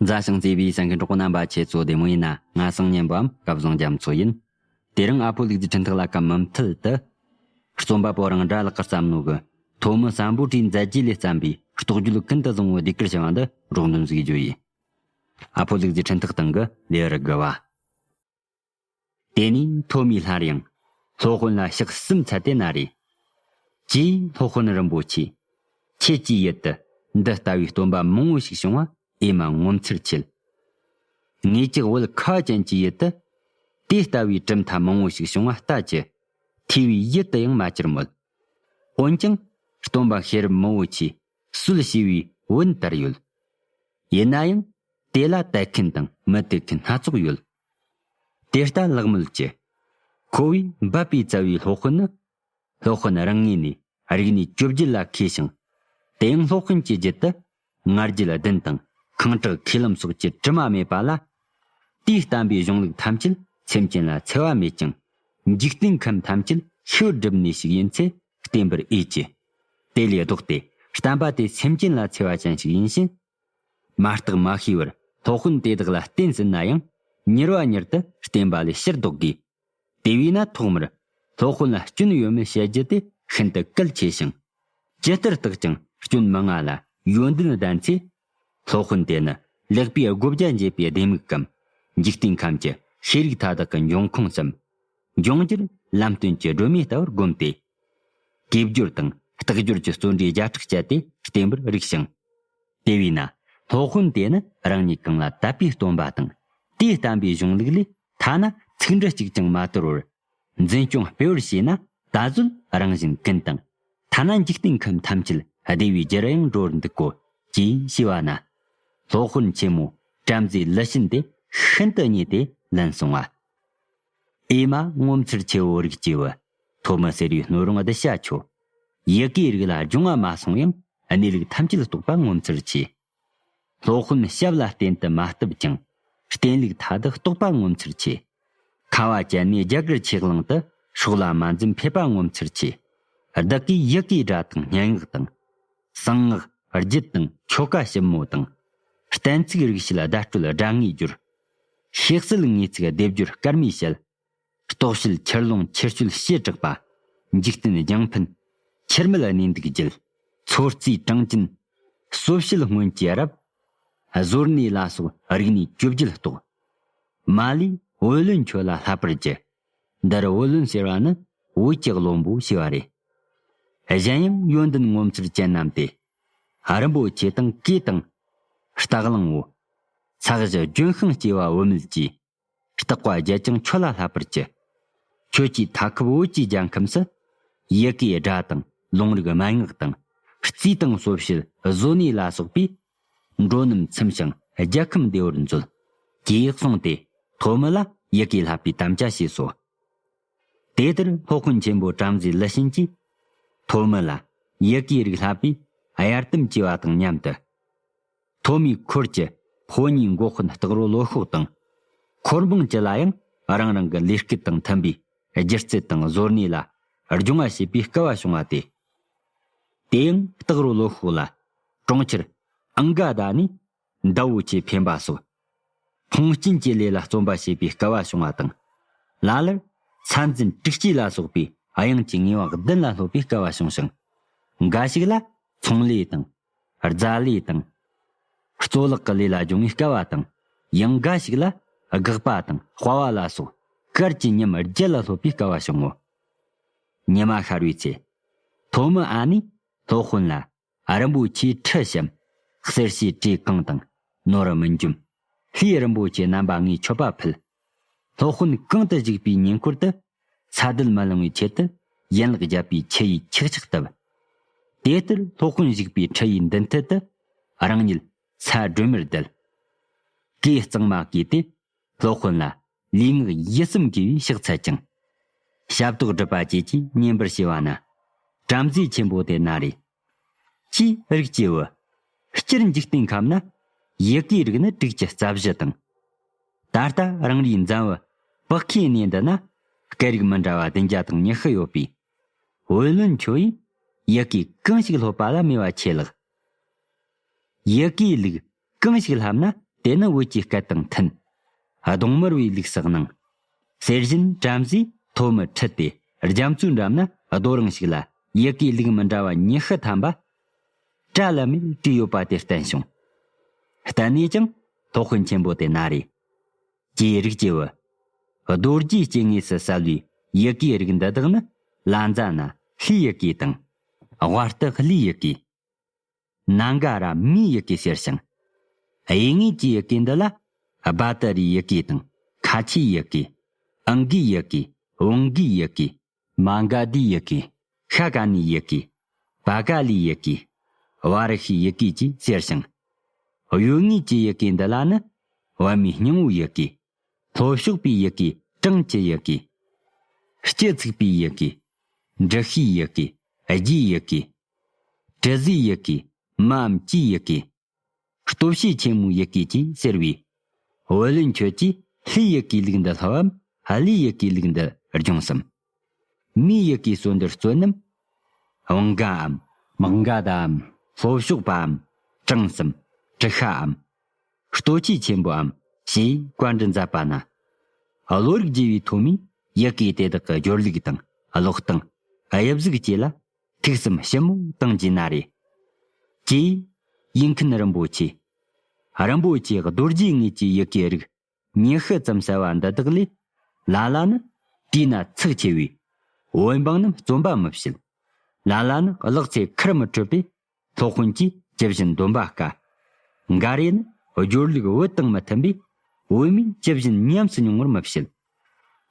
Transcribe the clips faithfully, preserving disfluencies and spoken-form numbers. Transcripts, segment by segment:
མཛའ་ཞིང་བརྩེ་བའི་གསན་མཁན་གྲོགས་པོ་རྣམ་པ་ཁྱེད་ཚོ་བདེ་མོ་ཡིན་ན། ང་སང་ཉན་པའམ་སྐལ་བཟང་རྒྱ་མཚོ་ཡིན། དེ་རིང་ཨ་ཕོ་ལུག་རྫི་འཕྲིན་ཐག་ལ་ཀ་མུ་མཐུད་དུ། རྩོམ་པ་པོ་རང་སྒྲ་ལགས་ཀྱི་བརྩམས་ནོ་གི་ཐོན་མི་སམ་བྷོ་ཊའི་མཛད་རྗེས་ལས་བརྩམས་པའི་རྟོགས་བརྗོད་ཀུན་ཏུ་བཟང་བོ་ཟློས་གར་ཞེས་པ་འདི་རོགས་འདོན་ཟིག་རྒྱུ་ཡིན། ཨ་ཕོ་ལུག་རྫི་འཕྲིན་ཐག་སྟེང་གི་ལེའུ་དགུ་བ། དེ་ནས་ཐོན་མི་སླར་ཡང་སློབ་དཔོན་ལ་ཕྱག་གསུམ་འཚལ་ཏེ་ན་རེ། ཀྱེ་སློབ་དཔོན་རིན་པོ་ཆེ། ཁྱེད་ཀྱི་ཡུལ་དུ་འདི་ལྟ་བུའི་སྟོན་པ་མང་བོ་ཞིག་བྱུང་བ་ཨེ་མ་ངོ་མཚར་ཆེ། ངེད་ཀྱི་བོད་ཁ་ཅན་གྱི་ཡུལ་དུ་དེ་ལྟ་བུའི་གྲུབ་མཐའ་མང་བོ་ཞིག་བྱུང་བ་ལྟ་ཅི། ཐོས་པའི་ཡུལ་དུ་ཡང་མ་གྱུར་མོད། འོན་ཀྱང་སྟོན་པ་ཤེས་རབ་མང་བོ་ཆེ་སྲོལ་ཞེས་པའི་བོན་ལྟར་ཡོད། ཡིན་ན་ཡང་དེ་ལ་དད་མཁན་དང་མི་དད་མཁན་སྣ་ཚོགས་ཡོད། དེ་ལྟ་ལག་མོལ་གྱི། ཁོ་བོས་འབད་པས་བཙལ་བའི་སློབ་དཔོན་ནི། སློབ་དཔོན་རང་ངོས་ནས་རིག་གནས་བཅོ་བརྒྱད་ལ་མཁས་ཤིང་། དེ་ཡང་སློབ་དཔོན་གྱི་རྒྱུད་དུ་ང་རྒྱལ་ལྡན་དང་ཁེངས་དྲེགས་མཁས་ལམ་སོགས་ཀྱི་དྲི་མ་མེད་པ་ལ། དེས་བསྟན་པའི་གཞུང་ལུགས་ཐམས་ཅད་སེམས་ཅན་ལ་འཚེ་བ་མེད་ཅིང་། འཇིག་རྟེན་ཁམས་ཐམས་ཅད་ཤེས་པར་སྒྲུབ་ནུས་ཤིག་ཡིན་ཚེ་བསྟེན་པར་འོས་ཀྱི། དེ་ལས་ལྡོག་སྟེ་བསྟན་པ་དེ་སེམས་ཅན་ལ་འཚེ་བ་ཅན་ཞིག་ཡིན་ཕྱིན། མ་བརྟགས་མ་ཤེས་པར་སློབ་དཔོན་དེ་དག་ལ་བསྟེན་ཟིན་ན་ཡང་། མྱུར་བ་མྱུར་དུ་བསྟན་པ་ལས་ཕྱིར་ལྡོག་གི། དེ་བས་ན་ཐོག་མར་སློབ་དཔོན་ལ་སྐྱོན་ཡོད་མེད་བཤད་རྒྱུ་དེ་ཤིན་ཏུ་གལ་ཆེ་ཞིང་། ཇི་ལྟར་བརྟགས་ཀྱང་སྐྱོན་མི་མངའ་ལ་ཡོན་ཏན་ལྡན་ཚེ། སློབ་དཔོན་དེ་ནི་ལེགས་པའི་སྒོ་བརྒྱ་འབྱེད་པའི་ལྡེ་མིག་གམ། འཇིག་རྟེན་ཁམས་ཀྱི་ཤེས་རིག་མཐའ་དག་གི་འབྱུང་ཁུངས་སམ། འབྱུང་འགྱུར་ལམ་སྟོན་གྱི་སྒྲོན་མེ་ལྟ་བུར་བསྒོམས་ཏེ། གོས་སྦྱོར་དང་རྟགས་སྦྱོར་གྱི་བརྩོན་འགྲུས་བརྒྱ་ཕྲག་སྤྱད་དེ་བསྟེན་པར་རིགས་ཤིང་། དེ་བས་ན་སློབ་དཔོན་དེ་ནི་རང་ཉིད་གང་ལ་དད་པའི་སྟོན་པ་དང་། དེས་བསྟན་པའི་གཞུང་ལུགས་ལས་ཐ་ན་ཚིག་འབྲུ་གཅིག་ཀྱང་མ་དོར་བར། འཛིན་སྐྱོང་སྤེལ་བར་བྱས་ན་ད་གཟོད་རང་གཞན་ཀུན་དང་། ཐ་ན་འཇིག་རྟེན་ཁམས་ཐམས་ཅད་བདེ་བའི་རྒྱུར་ཡང་འགྲོ་བར་འདུག་གོ། ཅེས་ཞུས་པ་ན། སློབ་དཔོན་ཆེན་མོ་བྲམ་ཟེ་ལི་གཤིན་དེ་ཤིན་ཏུ་མཉེས་ཏེ་ལན་གསུངས་པ། ཨེ་མ་ངོ་མཚར་ཆེ་བོ་རིགས་ཀྱི་བུ། ཐོན་མི་ཟེར་བའི་སྣོད་རུང་གདུལ་བྱ་ཁྱོད། ཡི་གེའི་རིགས་ལ་སྦྱོང་བ་མ་སོང་ཡང་གནས་ལུགས་ཐམས་ཅད་རྟོགས་པ་ངོ་མཚར་ཆེ། སློབ་དཔོན་ཞབས་ལ་བརྟེན་དུ་མ་བཏུབ་ཀྱང་བརྟེན་ལུགས་མཐའ་དག་རྟོགས་པ་ངོ་མཚར་ཆེ། ཁ་བ་ཅན་ནས་རྒྱ་གར་ཆོས་གླིང་དུ་སྲོག་ལ་མ་འཛེམ་ཕེབས་པ་ངོ་མཚར་ཆེ། བདག་གིས་ཡི་གེའི་སྒྲ་དང་སྙན་ངག་དང་། གསང་སྔགས་རྒྱུད་དང་ཆོ་ག་ཞིབ་མོ་དང་། གཏན་ཚིགས་རིག་བྱེད་བརྡ་སྤྲོད་སྒྲ་ངེས་སྦྱོར། ཤེས་གསལ་ངེས་ཚིག་སྡེབ་སྦྱོར་སྐར་མའི་ཞལ། རྟོག་བྱེད་ཁྱེར་ལོང་ཁྱེར་བཤད་བྱེ་བྲག་པ། འཇིག་རྟེན་རྒྱང་འཕེན། ཁྱེར་མེད་གནས་འདུག་རྒྱུད། ཚོར་རྩིས་གྲངས་ཅན། གསོ་བྱེད་སྔོན་གྱི་རབ། བཟོ་གནས་ལ་སོགས་རིག་གནས་བཅོ་བརྒྱད་རྟོགས། མ་ལུས་བུ་ལོན་ཁྱོད་ལ་བསླབ་པར་བགྱི། འདིར་བུ་ལོན་ཟེར་བ་ནི་བོད་ཀྱི་བློན་པོ་ཞེས་པ་རེད། གཞན་ཡང་ཡོན་ཏན་ངོ་མཚར་ཅན་རྣམས་ཏེ། རིན་པོ་ཆེ་དང་གོས་དང་། རྟ་གླང་བོ། ཚ་གཞི་ལྗོན་ཤིང་སྐྱེ་བ་བུད་མེད་ཀྱི། རྟག་པ་བརྒྱད་ཀྱང་ཁྱོད་ལ་བསླབ་པར་བགྱི། ཁྱོད་ཀྱིས་མཐའ་ཁུབ་བོད་ཀྱི་རྒྱལ་ཁམས་སུ། ཡི་གེའི་སྒྲ་དང་ལུང་རིགས་སྨྲ་སྔགས་དང་། རྩིས་དང་གསོ་བྱེད་བཟོ་གནས་ལ་སོགས་པའི། འགྲོ་རྣམས་ཚིམ་ཞིང་རྒྱལ་ཁམས་བདེ་བར་མཛོད། ཅེས་གསུངས་ཏེ། ཐོན་མི་ལ་ཡི་གེ་བསླབ་པའི་དམ་བཅའ་བྱས་སོ། དེ་ལྟར་སློབ་དཔོན་ཆེན་པོ་བྲམ་ཟེ་ལི་གཤིན་གྱིས། ཐོན་མི་ལ་ཡི་གེའི་རིགས་བསླབ་པའི་གཡར་དམ་བཅས་པ་དང་མཉམ་དུ། ཐོན་མིའི་འཁོར་གྱི་ཕོ་ཉའི་འགོ་དཔོན་སྟག་རོ་ལོ་ཤོག་དང་། འཁོར་འབངས་ཀྱི་ལ་ཡང་རང་རང་གི་ལས་སྐལ་དང་མཐུན་པའི་སྒྱུ་རྩལ་དང་བཟོ་གནས་ལ་སྦྱོང་བ་བྱེད་པའི་སྐལ་བ་བྱུང་བ་སྟེ། དེ་ཡང་སྟག་རོ་ལོ་ཤོག་ལ་གྲོང་ཁྱེར་ཨང་ག་ད་ནས་ཟླ་བོ་ཆེ་འཕེན་པ་སོགས། ཕུང་སྐྱེན་གྱི་ལས་ལ་བརྩོན་པ་བྱེད་པའི་སྐལ་བ་བྱུང་བ་དང་། ལ་ལར་ས་འཛིན་དྲུག་སྐྱེས་ལ་སོགས་པའི་དབྱངས་ཀྱི་ངེས་པ་བདུན་ལ་སློབ་པའི་སྐལ་བ་བྱུང་ཞིང་། འགའ་ཞིག་ལ་ཚོང་ལས་དང་། རྫ་ལས་དང་། གཙོ་ལག་གི་ལས་ལ་སྦྱོང་བའི་སྐལ་བ་དང་། ཡང་འགའ་ཞིག་ལ་སྒེག་པ་དང་དཔའ་བ་ལ་སོགས་གར་གྱི་ཉམས་བརྒྱད་ལ་སློབ་པའི་སྐལ་བ་བྱུང་ངོ་། ཉི་མ་ཤར་བའི་ཚེ། ཐོན་མི་ཨ་ནེས་སློབ་དཔོན་ལ། རིན་པོ་ཆེའི་ཁྲི་བཤམས། གསེར་ཕྱེའི་བྲེ་གང་དང་ནོར་མི་འཇོམས། ལྷའི་རིན་པོ་ཆེ་རྣམ་པ་ལྔའི་མཆོད་པ་ཕུལ། སློབ་དཔོན་གང་དུ་བཞུགས་པའི་ཉེ་འཁོར་དུ། ས་རྡུལ་མི་ལང་བའི་ཆེད་དུ་ཡན་ལག་བརྒྱད་པའི་ཆུ་ཡིས་ཆག་ཆག་བཏབ། དེ་ལྟར་སློབ་དཔོན་བཞུགས་པའི་ཁྲི་ཡི་མདུན་ཐད་དུ་རང་ཉིད་ས་སྒྲོན་མེར་བསྡད། གོས་གཙང་མ་གོས་ཏེ་སློབ་དཔོན་ལ་ལུས་ངག་ཡིད་གསུམ་དགེ་བའི་ཕྱག་འཚལ་ཅིང་། ཞབས་ཏོག་སྒྲུབ་པ་བཅས་ཀྱིས་བསྙེན་པར་བྱས་པ་ན། བྲམ་ཟེ་ཆེན་པོ་དེ་ན་རེ། ཀྱེ་རིགས་ཀྱི་བུ། སྤྱིར་འཇིག་རྟེན་ཁམས་ན་ཡི་གེའི་རིགས་ནི་དྲུག་ཅུ་རྩ་བཞི་དང་། ད་ལྟ་རང་རེའི་འཛམ་བུ་བག་ཁའི་གནས་འདི་ན་སྐད་རིགས་མི་འདྲ་བ་བདུན་བརྒྱ་དང་ཉི་ཤུ་ཡོད་པས། བུ་ལོན་ཁྱོད་ཡིས་ཡི་གེ་གང་ཞིག་སློབ་པ་ལ་མོས་པ་ཆེ་ལགས། ཡི་གེའི་ལུགས་གང་ཞིག་བསླབ་ན་ དེ་ནི་བོད་ཀྱི་སྐད་དང་མཐུན། གདོང་དམར་བའི་ལུགས་སུ་སྣང་། གསེར་བཞིན་བྲམ་ཟེའི་ཐོག་མར་ཁྲིད་དེ་རྒྱ་མཚོའི་འགྲམ་ན་རྡོ་རིང་ཞིག་ལ་ཡི་གེའི་ལུགས་མི་འདྲ་བ་ཉི་ཤུ་ཐམ་པ་བཀྲ་ལམ་མེར་བྲིས་ཡོད་པ་དེ་བསྟན་བྱུང་། བསྟན་ནས་ཀྱང་སློབ་དཔོན་ཆེན་པོ་དེ་ན་རེ། ཀྱེ་རིགས་ཀྱི་བུ། རྡོ་རྗེའི་སྐྱེ་དངོས་སུ་གསལ་བའི་ཡི་གེའི་རིགས་འདི་དག་ནི། ལ་མཛའ་ན་ལྷའི་ཡི་གེ་དང་། ཝཱ་ཏི་ཀླུའི་ཡི་གེ། ན་ག་ར་མིའི་ཡི་གེ་ཟེར་ཞིང་། དབྱེ་དངོས་ཀྱི་ཡི་གེ་འདི་ལ། བྷ་དྷ་རའི་ཡི་གེ་དང་། ཁ་ཆེའི་ཡི་གེ། ཨང་གིའི་ཡི་གེ། ཝང་གིའི་ཡི་གེ། མ་ག་དྷིའི་ཡི་གེ། ཤ་ཀ་ནིའི་ཡི་གེ། པ་ཀ་ལིའི་ཡི་གེ། ཝཱ་ར་ཤིའི་ཡི་གེ་བཅས་ཟེར་ཞིང་། དབྱེ་དངོས་ཀྱི་ཡི་གེ་འདི་ལ་ནི། བུད་མེད་སྙིང་པོའི་ཡི་གེ། ལྷོ་ཕྱོགས་པའི་ཡི་གེ་གྲངས་ཀྱི་ཡི་གེ། སྤྱི་གཙུག་པའི་ཡི་གེ། འབྲི་ཤེས་ཡི་གེ། རྒྱའི་ཡི་གེ། དྲི་ཟའི་ཡི་གེ། མའམ་ཅིའི་ཡི་གེ། སྟོབས་བྱེད་ཆེན་མོའི་ཡི་གེ་བཅས་ཟེར་བས། བུ་ལོན་ཁྱོད་ཀྱིས་ལྷའི་ཡི་གེའི་ལུགས་འདི་ལྷབ་བམ། ཀླུའི་ཡི་གེའི་ལུགས་འདི་སྦྱོངས་སམ། མིའི་ཡི་གེའི་སྲོལ་འདིར་བརྩོན་ནམ། བང་གའམ། མང་ག་དའམ། ལྷོ་ཕྱོགས་པའམ། གྲངས་སམ། དྲི་ཤའམ། ལྟོ་ཆས་ཆེན་པོའམ་ཞེས་བཀའ་འདྲི་མཛད་པ་ན། བློ་རིག་རྒྱས་པའི་ཐོག་མའི་ཡི་གེ་དེ་དག་གི་སྦྱོར་ལུགས་དང་ཀློག་སྟངས། དབྱིབས་གཟུགས་བཅས་ལ་ཐུགས་བསམ་ཞིབ་མོ་བཏང་རྒྱུ་ན་རེ། ཀྱེ། ཡིད་མཁན་རིན་པོ་ཆེ། རིན་པོ་ཆེ་རྡོ་རྗེ་དངོས་ཀྱི་ཡི་གེའི་རིགས་ཉི་ཤུ་ཙམ་གསལ་བ་འདི་དག་ལས། ལ་ལ་ནི་བྲིས་ན་ཚེགས་ཆེ་བས། བོད་འབངས་རྣམས་རྩོམ་པ་མི་བྱེད། ལ་ལ་ནི་ཀློག་ཚེ་ཁུར་མི་འཕྲོད་པས། སློབ་དཔོན་གྱིས་ཇི་བཞིན་འདོན་པ་དཀའ། འགའ་རེ་ནི་སྦྱོར་ལུགས་བོད་དང་མི་མཐུན་པས། བོད་མིས་ཇི་བཞིན་ཉམས་སུ་མྱོང་བར་མི་བྱེད།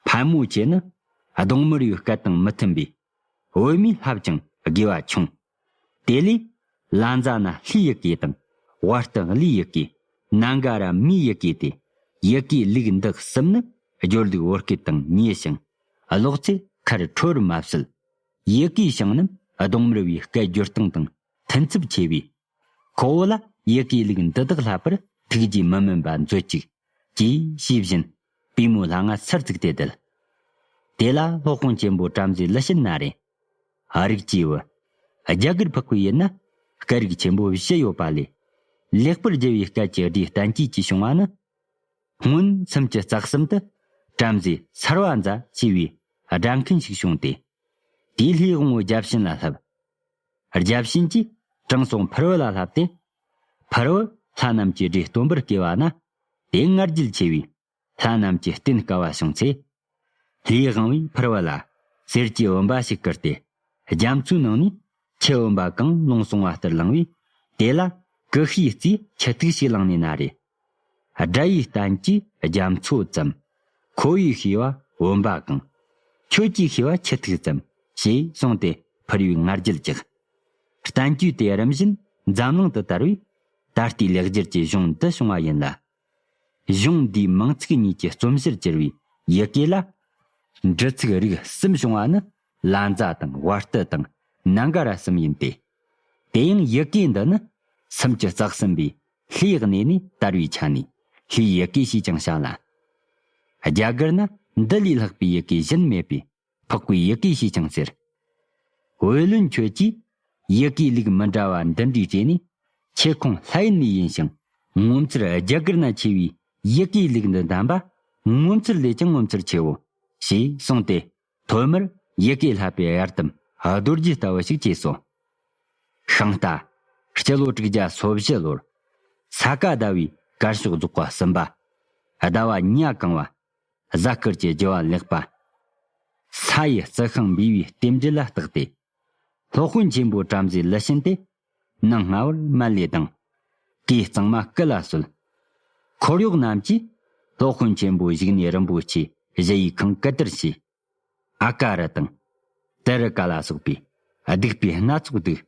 ཕལ་མོ་ཆེ་ནི་གདོང་དམར་བའི་སྐད་དང་མི་མཐུན་པས། བོད་མིས་ལྷབ་ཀྱང་དགེ་བ་ཆུང་། དེ་ལས་ལ་མཛའ་ན་ལྷའི་ཡི་གེ་དང་། ཝཱ་ཏི་ཀླུའི་ཡི་གེ། ན་ག་ར་མིའི་ཡི་གེ་སྟེ། ཡི་གེའི་ལུགས་འདི་གསུམ་ནི་སྦྱོར་ལུགས་བོད་སྐད་དང་ཉེ་ཞིང་། ཀློག་ཚེ་ཁུར་འཕྲོད་མ་སྲིད། ཡི་གེའི་བྱང་རྣམས་གདོང་དམར་བའི་སྐད་སྦྱོར་སྟངས་དང་མཐུན་ཚབས་ཆེ་བས། ཁོ་བོ་ལ་ཡི་གེའི་ལུགས་འདི་དག་ལྷག་པར་ཐུགས་རྗེ་མི་དམན་པ་མཛོད་ཅིག། ཅེས་ཞུས་བཞིན་པུས་མོའི་ལྷ་ང་སར་བཙུགས་ཏེ་བསྡད། དེ་ལ་སློབ་དཔོན་ཆེན་པོ་བྲམ་ཟེ་ཀླུ་ཆེན་ན་རེ། ཨ། རིགས་ཀྱི་བུ། རྒྱ་གར་འཕགས་པའི་ཡུལ་ན་སྐད་རིགས་ཆེན་པོ་བཞི་ཡོད་པ་ལས། ལེགས་པར་སྦྱར་བའི་སྐད་ཀྱི་སྒྲའི་བསྟན་བཅོས་ཀྱིས་བྱུང་བ་ནི། སྔོན་སུམ་ཅུ་རྩ་གསུམ་དུ་བྲམ་ཟེ་སརྦ་ཛ་ཞེས་པའི་སྒྲ་མཁན་ཞིག་བྱུང་སྟེ། དེས་ལྷའི་དབང་པོ་བརྒྱ་བྱིན་ལ་ལྷབ། བརྒྱ་བྱིན་གྱིས་དྲང་སྲོང་ཕུར་བུ་ལ་ལྷབ་སྟེ། ཕུར་བུ་ལྷ་རྣམས་ཀྱི་སྒྲའི་སྟོན་པར་བསྐུལ་བ་ན། དེ་ང་རྒྱལ་ཆེ་བས་ལྷ་རྣམས་ཀྱི་རྟེན་དཀའ་བ་བྱུང་ཚེ། ལྷའི་དབང་པོས་ཕུར་བུ་ལ་གསེར་གྱི་བུམ་པ་ཞིག་བསྐུར་ཏེ། རྒྱ་མཚོའི་ནང་ནས་ཁྱི་བུམ་པ་གང་བླངས་སོང་བ་ལྟར་བླངས་པས། དེ་ལ་ཀུ་ཤའི་རྩིའི་ཁྱི་ཐིགས་ཤིག་བླངས་ནས་ན་རེ། སྒྲ་ཡི་བསྟན་བཅོས་རྒྱ་མཚོ་ཙམ། ཁོ་བོས་ཤེས་པ་བུམ་པ་གང་། ཁྱོད་ཀྱིས་ཤེས་པ་ཁྱི་ཐིགས་ཙམ། ཞེས་གསུངས་ཏེ་ཕུར་བུས་ང་རྒྱལ་བཅག། བསྟན་བཅོས་དེ་རིམ་བཞིན་འཛམ་གླིང་དུ་དར་བས། ད་ལྟའི་ལེགས་སྦྱར་གྱི་གཞུང་འདི་བྱུང་བ་ཡིན་ལ། གཞུང་འདིའི་མིང་ཚིག་གཉིས་ཀྱི་རྩོམ་གཞིར་གྱུར་པའི་ཡི་གེ་ལ། འབྲི་ཚིག་རིགས་གསུམ་བྱུང་བ་ནི། ལ་མཛའ་དང་ཝརྟུ་དང་ན་ག་ར་གསུམ་ཡིན་ཏེ། དེ་ཡང་ཡི་གེ་འདི་ནི་སུམ་ཅུ་རྩ་གསུམ་པའི་ལྷའི་གནས་ནས་དར་བའི་ཆ་ནས་ལྷའི་ཡི་གེ་ཞེས་ཀྱང་བྱ་ལ། རྒྱ་གར་ན་འདི་ལས་ལྷག་པའི་ཡི་གེ་གཞན་མེད་པས། འཕགས་པའི་ཡི་གེ་ཞེས་ཀྱང་ཟེར། བོད་བློན་ཁྱོད་ཀྱིས་ཡི་གེའི་ལུགས་མི་འདྲ་བ་འདི་འདྲའི་གྲས་ནས། ཁྱེད་ཁོང་ལྷ་ཡུལ་ནས་ཡིན་ཞིང་། ངོ་མཚར་རྒྱ་གར་ན་ཆེ་བའི་ཡི་གེའི་ལུགས་འདི་བདམས་པ་ངོ་མཚར་ལས་ཀྱང་ངོ་མཚར་ཆེའོ། ཞེས་གསུངས་ཏེ། ཐོག་མར་ཡི་གེ་བསླབ་པའི་གཡར་དམ་རྡོ་རྗེ་ལྟ་བུ་ཞིག་བཅས་སོ། ཤིང་རྟ། སྤྱི་ལོ་དྲུག་བརྒྱ་སོ་བཞི་ལོར། ས་ག་ཟླ་བའི་དཀར་ཕྱོགས་རྫོགས་པ་གསུམ་པ། ཟླ་བ་ཉ་གང་བ། གཟའ་སྐར་གྱི་རྒྱུ་བ་ལེགས་པ། ས་ཡི་རྩི་ཤིང་འབུས་པའི་རྟེན་འབྲེལ་ལ་བརྟགས་ཏེ། སློབ་དཔོན་ཆེན་པོ་བྲམ་ཟེ་ཀླུ་ཆེན་ཏེ། ནངས་སྔ་བར་མལ་ལས་ལྡང་། གོས་གཙང་མ་སྐུ་ལ་གསོལ། འཁོར་གཡོག་རྣམས་ཀྱིས་སློབ་དཔོན་ཆེན་པོའི་བཞུགས་གནས་རིན་པོ་ཆེ་གཞལ་ཡས་ཁང་གུ་དར་བྱས། ཨ་ཀ་རུ་དང་། ཏི་རུ་ཀ་ལ་སོགས་པའི་བདུག་པའི་སྣ་ཚོགས་བདུགས།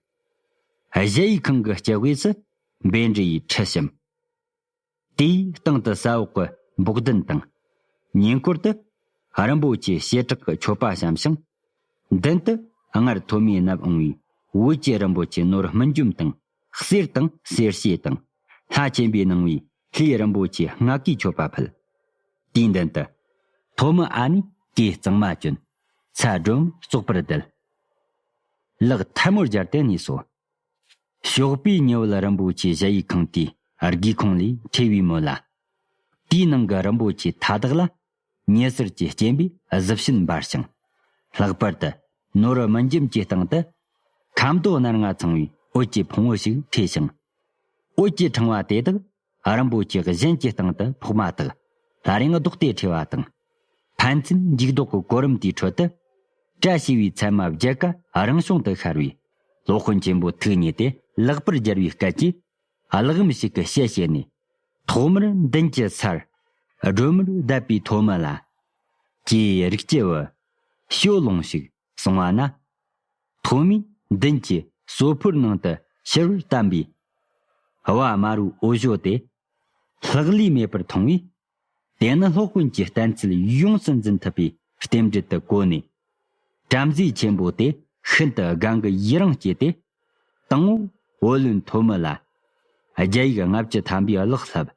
གཞལ་ཡས་ཁང་གི་ལྕགས་དབུས་སུ་བཻ་ཌཱུརྱའི་ཁྲི་བཤམས། དེའི་སྟེང་དུ་ས་འོག་གི་འབོག་ལྡན་དང་། ཉེ་འཁོར་དུ་རིན་པོ་ཆེ་བྱེ་བྲག་གི་མཆོད་པ་བཤམས་ཤིང་། མདུན་དུ་སྔར་ཐོན་མིས་བསྣམས་འོང་བའི་བོད་ཀྱི་རིན་པོ་ཆེ་ནོར་སྨིན་འཇོམས་དང་། གསེར་དང་གསེར་ཕྱེ་དང་། ལྷ་ཆེན་པོས་གནང་བའི་ལྷའི་རིན་པོ་ཆེ་ལྔ་གིས་མཆོད་པ་ཕུལ། དེའི་མདུན་དུ་ཐོག་མའི་ཨ་ནེས་གོས་གཙང་མ་གྱོན། ཚ་སྒྲོམ་བཙོག་པར་བསྡད། ལག་ཐལ་མོ་སྦྱར་ཏེ་གནས་སོ། ཞོགས་པའི་ཉི་འོད་རིན་པོ་ཆེ་གཞལ་ཡས་ཁང་དེའི་ སྒེའུ་ཁུང་ལས་ཁྲོས་པའི་མོད་ལ། དེའི་ནང་གི་རིན་པོ་ཆེ་མཐའ་དག་ལ། ཉི་ཟེར་གྱི་སྤྱན་པས་གཟི་བྱིན་འབར་ཞིང་། ལྷག་པར་དུ་ནོར་མི་འཇིམ་གྱི་སྟེང་དུ། ཁ་མདོག་སྣར་ང་ཚང་བའི་འོད་ཀྱི་ཕུང་བོ་ཞིག་འཕྲོས་ཤིང་། འོད་ཀྱི་ཕྲེང་བ་དེ་དག་རིན་པོ་ཆེ་གཞན་གྱི་སྟེང་དུ་ཕོག་མ་ཐག་སླར་ཡང་ལྡོག་སྟེ་འཕྲོས་པ་དང་། ཕན་ཚུན་འཇུག་ལྡོག་གི་གོ་རིམ་དེའི་ཁྲོད་དུ། བཀྲ་ཤིས་པའི་མཚན་མ་བརྒྱད་ཀ་རང་བྱུང་དུ་ཤར་བས། སློབ་དཔོན་ཆེན་པོ་ཐུགས་མཉེས་ཏེ་ལེགས་པར་སྦྱར་བའི་སྐད་ཀྱིས། གླེགས་བམ་ཞིག་གི་ཞལ་བྱས་ནས། ཐོག་མར་མདུན་གྱི་སར། སྒྲོལ་མར་བསྡད་པའི་ཐོག་མ་ལ། ཀྱེ་རིགས་ཀྱི་བུ། ཞོ་ལོངས་ཤིག་གསུང་བ་ན། ཐོག་མའི་མདུན་གྱི་ཟོར་ཕོར་ནང་དུ་ཕྱི་རོལ་བསྟན་པའི། བ་དམར་བོའི་འོ་ཞོ་དེ། ལྷག་ལུས་མེད་པར་འཐུང་བས། དེ་ནི་སློབ་དཔོན་གྱི་བསྟན་ཚུལ་ཡོངས་སུ་འཛིན་ཐུབ་པའི་རྟེན་འབྲེལ་དུ་གོ་ནས། བྲམ་ཟེ་ཆེན་པོ་དེ་ཤིན་ཏུ་དགའ་མགུ་ཡི་རངས་སྐྱེས་ཏེ། དང་པོ་བུ་ལོན་ཐོན་མི་ལ། རྒྱ་ཡིག་ལྔ་བཅུ་ཐམ་པའི་གླེགས་ལྷབ།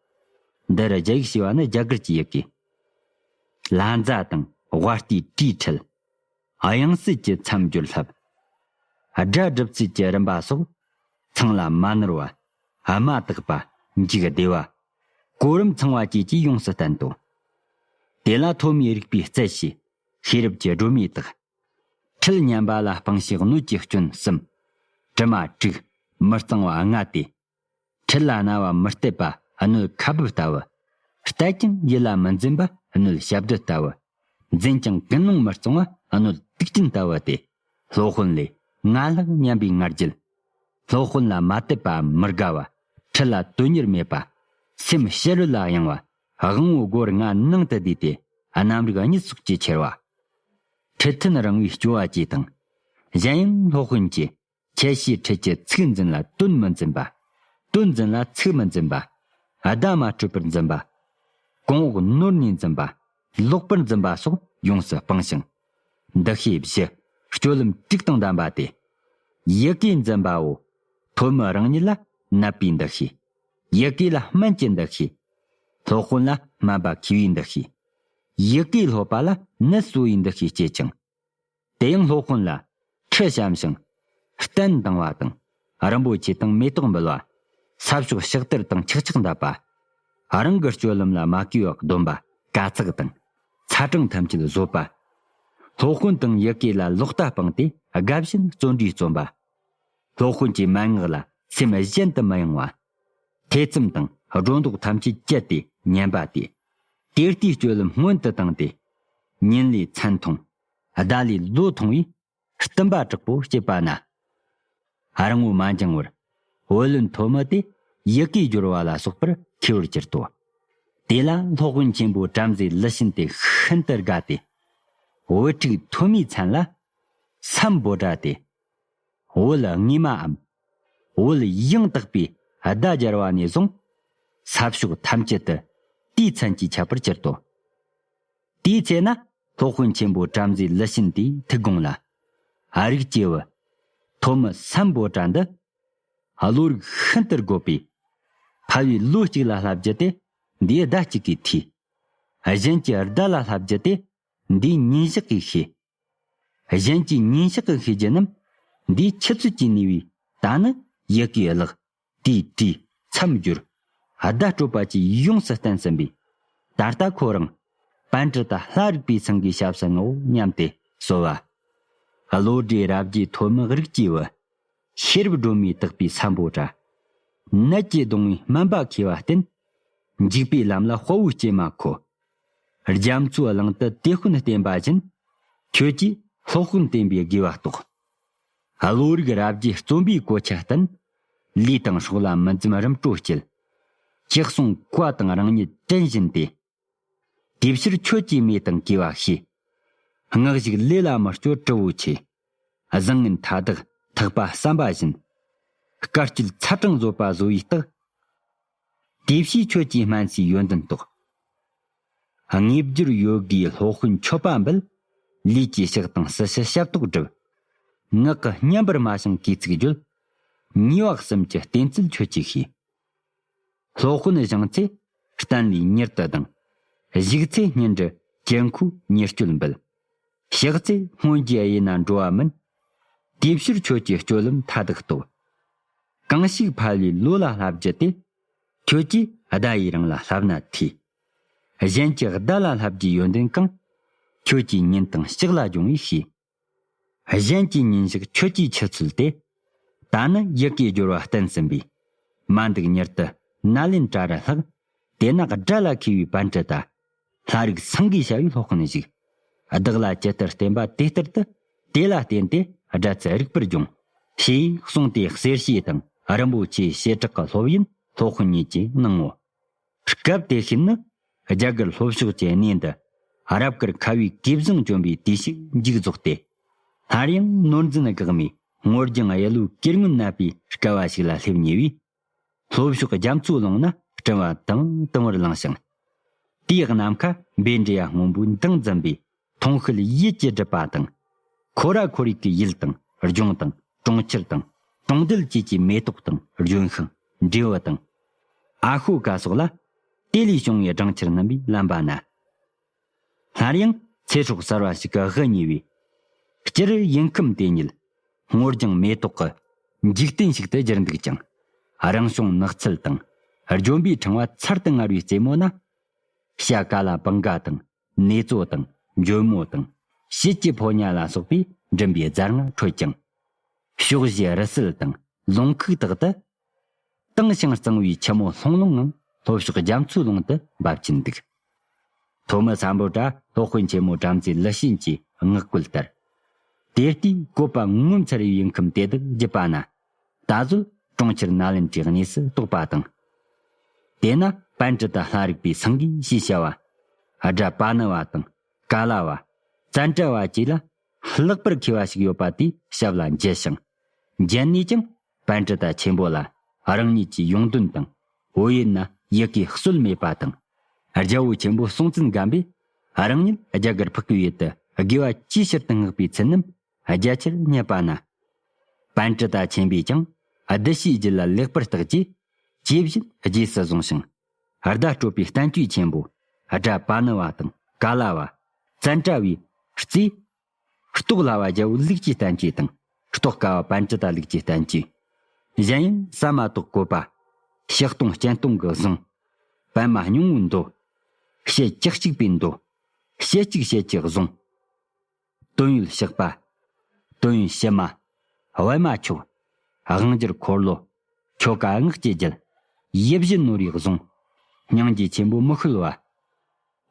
འདིར་རྒྱ་ཡིག་ཞེས་པ་ནི་རྒྱ་གར་གྱི་ཡི་གེ། ལྷ་མཛའ་དང་དབའ་རྟུལ་དྲིས་ཁྲིད། དབྱངས་གསལ་གྱི་མཚམས་སྦྱོར་ལྷབ། སྒྲ་སྒྲུབ་ཚུལ་གྱི་རིམ་པ་སོགས། ཚང་ལ་མ་ནོར་བ། དམའ་དག་པ། འཇུག་བདེ་བ། གོ་རིམ་ཚང་བ་བཅས་ཀྱིས་ཡོངས་སུ་བསྟན་ཏོ། དེ་ལ་ཐོག་མའི་རིག་པའི་རྩལ་ཞེས། ཤེས་རབ་ཀྱི་སྒྲོན་མེ་དག། ཁྲིད་ཉན་པ་ལ་སྤང་བྱའི་སྣོད་ཀྱི་སྐྱོན་གསུམ། དྲི་མ་དྲུག། མི་གཙང་བ་ལྔ་སྟེ། ཁྲིད་ལ་རྣ་བ་མི་གཏད་པ་སྣོད་ཁ་སྦུབ་ལྟ་བུ། གཏད་ཀྱང་ཡིད་ལ་མི་འཛིན་པ་སྣོད་ཞབས་རྡུལ་ལྟ་བུ། འཛིན་ཀྱང་ཀུན་སློང་མི་གཙང་བ་སྣོད་དུག་ཅན་ལྟ་བུ་སྟེ། སློབ་དཔོན་ལས་ང་ལྷག་སྙམ་པའི་ང་རྒྱལ། སློབ་དཔོན་ལ་མ་དད་པའམ་མི་དགའ་བ། ཁྲིད་ལ་དོན་གཉེར་མེད་པ། སེམས་ཕྱི་རོལ་ལ་གཡེང་བ། དབང་པོ་སྒོ་ལྔ་ནང་དུ་བསྡུས་ཏེ་རྣམ་རིག་གཉིད་སོགས་ཀྱིས་ཁྱེར་བ། ཁྲིད་མཐུན་རིང་བའི་སྐྱོ་བ་བཅས་དང་། གཞན་ཡང་སློབ་དཔོན་གྱིས། ཁྱད་གཞིའི་ཁྲིད་ཀྱི་ཚིག་འཛིན་ལ་དོན་མི་འཛིན་པ། དོན་འཛིན་ལ་ཚིག་མི་འཛིན་པ། བརྡ་མ་འཕྲོད་པར་འཛིན་པ། གོང་འོག་ནོར་ནས་འཛིན་པ། ལོག་པར་འཛིན་པ་སོགས་ཡོངས་སུ་སྤངས་ཤིང་། འདུ་ཤེས་བཞི། སྤྱོད་ལམ་དྲུག་དང་ལྡན་པ་སྟེ། ཡི་གེ་འཛིན་པའོ། ཐོན་མི་རང་ཉིད་ལ་ནད་པའི་འདུ་ཤེས། ཡི་གེ་ལ་སྨན་གྱི་འདུ་ཤེས། སློབ་དཔོན་ལ་སྨན་པ་མཁས་པའི་འདུ་ཤེས། ཡི་གེ་སློབ་པ་ལ་ནད་གསོ་བའི་འདུ་ཤེས་སྐྱེད་ཅིང་། དེ་ཡང་སློབ་དཔོན་ལ་ཁྲི་བཤམས་ཤིང་། སྟན་གདིང་བ་དང་། རིན་པོ་ཆེ་དང་མེ་ཏོག་འབུལ་བ། ས་ཕྱོགས་ཕྱག་བསྟར་དང་ཆག་ཆག་འདེབས་པ། རང་གི་སྤྱོད་ལམ་ལ་མ་གུས་པ་སྡོམ་པ། དཀའ་ཚེགས་དང་། ཚ་གྲང་ཐམས་ཅད་བཟོད་པ། སློབ་དཔོན་དང་ཡི་གེ་ལ་ལོག་ལྟ་སྤངས་ཏེ་དགའ་བཞིན་བརྩོན་འགྲུས་བརྩོན་པ། སློབ་དཔོན་གྱི་མན་ངག་ལ་སེམས་གཞན་དུ་མི་གཡེང་བ། ཐེ་ཚོམ་དང་སྒྲོ་འདོགས་ཐམས་ཅད་བཅད་དེ་ཉན་པ་སྟེ། དེ་ལྟའི་སྤྱོད་ལམ་སྔོན་དུ་བཏང་སྟེ། ཉིན་ལས་མཚན་མཐོང་། ཟླ་ལས་ལོ་མཐོང་བས། བསྟུན་པ་དྲག་པོ་བྱེད་པ་ན། རིང་པོ་མ་འགྱངས་པར། བུ་ལོན་ཐོན་མི་དེ་ཡི་གེ་སྦྱོར་བ་ལ་སོགས་པར་མཁས་པར་གྱུར་ཏོ། དེ་ལ་སློབ་དཔོན་ཆེན་པོ་བྲམ་ཟེ་ལི་ཤིན་ཏེ་ཤིན་ཏུ་དགའ་སྟེ། བུ་ཕྲུག་ཐོན་མིའི་མཚན་ལ། སམ་བྷོ་ཊ་སྟེ། བོད་དངོས་མའམ། བོད་ཡང་དག་པའི་བརྡ་སྦྱར་བ་ནས་བཟུང་། ས་ཕྱོགས་ཐམས་ཅད་དུ་དེའི་མཚན་གྱིས་ཁྱབ་པར་གྱུར་ཏོ། དེའི་ཚེ་ན་སློབ་དཔོན་ཆེན་པོ་བྲམ་ཟེ་ལི་ཤིན་ཏེའི་ཐུགས་དགོངས་ལ། ཨ། རིགས་ཀྱི་བུ། ཐོན་མི་སམ་བྷོ་ཊ་འདི། བློ་རིག་ཤིན་ཏུ་རྒོད་པས། ཕལ་བའི་ལོ་གཅིག་ལ་བསླབ་རྒྱུ་དེ། འདིའི་ཟླ་གཅིག་གིས་འཐུས། གཞན་གྱི་ཟླ་ལ་བསླབ་རྒྱུ་དེ། འདིའི་ཉིན་ཞག་གིས་ཤེས། གཞན་གྱི་ཉིན་ཞག་གི་ཤེས་རྒྱུ་རྣམས་འདིའི་ཆུ་ཚོད་ཀྱིས་ནུས་པས། ད་ནི་ཡི་གེ་བཀླག། དེའི་དྲིས་མཚམས་སྦྱོར། བརྡ་སྤྲོད་པ་བཅས་ཡོངས་སུ་བསྟན་ཟིན་པས། ད་ལྟ་ཁོ་རང་པཎྜི་ཏ་ལྷ་རིག་པའི་ཚང་གི་ཞབས་སུ་ངའོ་སྙམ་སྟེ་གསོལ་བ། བློ་གྲོས་རབ་རྒྱས་ཐོན་མི་རིགས་ཀྱི་བུ། ཤེས་རབ་སྒྲོན་མས་དག་པའི་སམ་བྷོ་ཊ། ནད་ཀྱིས་གདུང་བའི་སྨན་པ་མཁས་པ་བསྟེན། འཇིགས་པའི་ལམ་ལ་དཔའ་བོའི་སྐྱེལ་མ་མཁོ། རྒྱ་མཚོའི་གླིང་དུ་དེད་དཔོན་བསྟེན་པ་བཞིན། ཁྱོད་ཀྱིས་སློབ་དཔོན་བསྟེན་པའི་དགེ་བ་རྟོགས། བློ་རིག་རབ་རྒྱས་རྩོམ་པའི་གོ་ཆ་བསྟན། ལུས་དང་སྲོག་ལ་མི་འཛེམ་རིམ་གྲོ་བསྐྱེད། ཅི་གསུང་བཀའ་དང་རང་ཉིད་དྲན་བཞིན་ཏེ། དེའི་ཕྱིར་ཁྱོད་ཀྱིས་མོས་དང་གུས་པ་ཤེས། སྔགས་ཞུགས་ལས་ལ་མི་སྐྱོ་གྲུ་བོ་ཆེ། བཟང་ངན་མཐའ་དག་ཐེག་པ་བསམ་པ་བཞིན། དཀའ་སྤྱད་ཚ་གྲང་བཟོད་པ་བཟོ་བའི་རྟགས། དེ་བཞིན་ཁྱོད་ཀྱིས་སྨན་སའི་ཡོན་ཏན་རྟོགས། དངོས་འབྱོར་ཡོད་དགུའི་སློབ་དཔོན་མཆོད་པ་འབུལ། ལུས་ཀྱི་ཕྱག་དང་སྲི་ཞུ་ཞབས་ཏོག་སྒྲུབ། ངག་གི་སྙན་པར་སྨྲ་ཞིང་གུས་ཚིག་བརྗོད། ཉེས་པ་གསུམ་གྱི་བསྟེན་ཚུལ་ཁྱོད་ཀྱིས་ཤེས། སློབ་དཔོན་བཞེངས་ཚེ་སྟན་ལས་མྱུར་དུ་ལྡང་། བཞུགས་ཚེ་སྙིང་འདྲི་དཀྱིལ་འཁོར་ཉེར་སྤྱོད་འབུལ། གཤེགས་ཚེ་སྔོན་གྱི་དབྱེ་ན་འགྲོ་བ་མིན། དེའི་ཕྱིར་ཁྱོད་ཀྱི་སྤྱོད་ལམ་མཐའ་དག་རྟོགས། གང་ཞིག་ཕལ་བའི་ལོ་ལ་བསླབ་རྒྱུ་དེ། ཁྱོད་ཀྱིས་ཟླ་ཡི་རིང་ལ་བསླབ་ན་འཐུས། གཞན་གྱི་ཟླ་ལ་བསླབ་རྒྱུའི་ཡོན་ཏན་གང་། ཁྱོད་ཀྱིས་ཉིན་དང་ཕྱག་ལ་སྦྱོང་བས་ཤེས། གཞན་གྱི་ཉིན་ཞག་ཁྱོད་ཀྱིས་ཆུ་ཚོད་དེ། ད་ནི་ཡི་གེ་སྦྱོར་བ་བསྟན་ཟིན་པས། མ་འདུག་མྱུར་དུ་ནཱ་ལེནྡྲ་རུ་ལྷགས། དེ་ན་དགྲ་ལ་མཁས་པའི་པཎྜི་ཏ། ལྷ་རིགས་སེང་གེ་བྱ་བའི་སློབ་དཔོན་ཞིག། བདག་ལ་ཇི་ལྟར་བསྟན་པ་དེ་ལྟར་དུ། དེ་ལ་བརྟེན་ཏེ་དགྲ་ཚུ་རིག་པར་སྦྱོངས། ཞེས་གསུངས་ཏེ་གསེར་ཕྱེ་དང་རིན་པོ་ཆེའི་བྱེ་བྲག་གི་སློབ་ཡོན་སློབ་དཔོན་ཉིད་ཀྱིས་གནང་ངོ་། སྐབས་དེ་ཤུལ་ནི་རྒྱ་གར་ལྷོ་ཕྱོགས་ཀྱི་གནས་འདི་རབ་དཀར་ཁ་བའི་གོས་བཟང་གྱོན་པའི་དུས་ཤིག་མཇུག་རྫོགས་ཏེ། སླར་ཡང་ནོར་འཛིན་འགག་མེད་སྔོ་ལྗང་གཡུ་ལོའི་གོས་སྔོན་མནབས་པའི་སྐལ་བ་ཞིག་ལ་སླེབས་ཉེ་བས། ལྷོ་ཕྱོགས་རྒྱ་མཚོའི་ཀླུང་ན་སྤྲིན་བ་དྭངས་དྭངས་པར་ལངས་ཤིང་། དེའི་ནམ་མཁའ་བཻ་ཌཱུརྱ་སྔོན་པོའི་མདངས་འཛིན་པའི་མཐོང་ཤུལ་ཡིད་ཀྱིས་སྒྲིབ་པ་དང་། ཁོ་ར་ཁོར་ཡུག་གི་ཡུལ་དང་ལྗོངས་དང་གྲོང་ཁྱེར་དང་གྲོང་རྡལ་བཅས་ཀྱི་མེ་ཏོག་དང་ལྗོན་ཤིང་འབྲས་བུ་དང་། ཨ་ཤོ་ཀ་སོགས་ལ་དེ་ལས་བྱུང་བའི་སྦྲང་ཆར་སྣུམ་པས་བརླན་པ་ན། སླར་ཡང་ཚེ་སྲོག་གསར་བ་ཞིག་གི་དབུ་བརྙེས་པས། སྤྱིར་ཡུལ་ཁམས་དེ་ཉིད་སྔོ་ལྗང་མེ་ཏོག་གི་འཇིག་རྟེན་ཞིག་ཏུ་གྱུར་འདུག་ཅིང་། རང་བྱུང་ནགས་ཚལ་དང་ལྗོན་པའི་ཕྲེང་བ་ཚར་དུ་དངར་བའི་རྩེ་མོ་ན། བྱ་ཀ་ལ་བིང་ག་དང་ནེ་ཙོ་དང་འཇོལ་མོ་དང་བྱིད་ཀྱི་ཕོ་ཉ་ལ་སོགས་པས་མགྲིན་པའི་རྫ་རྔ་ཁྲོད་ཅིང་། ཕྱོགས་བཞིའི་རི་སུལ་དང་ལུང་ཁུག་དག་ཏུ། དྭངས་ཤིང་གཙང་བའི་ཆུ་མོ་ལྷུང་ལྷུང་ངང་ལྷོ་ཕྱོགས་རྒྱ་མཚོའི་ཀླུང་དུ་འབབ་ཀྱིན་འདུག། ཐོན་མི་སམ་བྷོ་ཊ་སློབ་དཔོན་ཆེན་མོ་བྲམ་ཟེ་ལི་ཤིན་གྱིས་བསྔགས་བསྐུལ་ལྟར། དེ་ལྟའི་བཀོད་པ་ངོ་མཚར་བའི་ཡུལ་ཁམས་དེ་དག་བརྒྱུད་པ་ན། ད་གཟོད་གྲོང་ཁྱེར་ནཱ་ལེནྡྲའི་གནས་སུ་གཏོགས་པ་དང་། དེ་ན་པཎྜི་ཏ་ལྷ་རིག་པའི་སེང་གེ་ཞེས་བྱ་བ། དགྲ་པཱ་ཎི་བ་དང་ཀ་ལ་བ། ཙནྡྲ་བ་བཅས་ལ་ལེགས་པར་མཁས་པ་ཞིག་ཡོད་པ་དེའི་ཞབས་ལ་མཇལ་ཞིང་། མཇལ་ནས་ཀྱང་པཎྜི་ཏ་ཆེན་པོ་ལ་རང་ཉིད་ཀྱི་ཡོང་དོན་དང་། བོད་ཡུལ་ན་ཡི་གེ་སྲོལ་མེད་པ་དང་། རྒྱལ་པོ་ཆེན་པོ་སྲོང་བཙན་སྒམ་པོས་རང་ཉིད་རྒྱ་གར་འཕགས་པའི་ཡུལ་དུ་དགེ་བ་ཅིའི་ཕྱིར་དུ་མངགས་པའི་ཚུལ་རྣམས་རྒྱ་ཆེར་བསྙད་པ་ན། པཎྜི་ཏ་ཆེན་པོས་ཀྱང་གདུལ་བྱའི་རྒྱུད་ལ་ལེགས་པར་བརྟགས་ཀྱིས། ཇི་བཞིན་རྗེས་སུ་བཟུང་ཞིང་། བརྡ་སྤྲོད་པའི་བསྟན་བཅོས་ཆེན་པོ། དགྲ་པཱ་ཎི་བ་དང་ཀ་ལ་བ། ཙནྡྲ་བའི་རྩིས། རྟོགས་སླ་བ་རྒྱལ་པོའི་ལུགས་ཀྱི་བསྟན་བཅོས་དང་། རྟོགས་དཀའ་བ་པཎྜི་ཏ་ལུགས་ཀྱི་བསྟན་བཅོས། གཞན་ཡང་ཟ་མ་ཏོག་བཀོད་པ། ཕྱི་སྟོང་སྤྱི་སྟོང་གི་གཟུངས། པདྨ་སྙིང་པོའི་མདོ། ཞལ་བཅུ་གཅིག་པའི་མདོ། ཞལ་གཅིག་ཞལ་གྱི་གཟུངས། དོན་ཡོད་ཕྱག་པ། དོན་ཡོད་ཕྱི་མ། པདྨ་མཆོག། དབང་སྒྱུར་འཁོར་ལོ། ཆོ་ག་སྔགས་ཀྱི་རྒྱུད། ཡིད་བཞིན་ནོར་བུའི་གཟུངས། སྙིང་རྗེ་ཆེན་པོ་མི་བསྐྱོད་པ།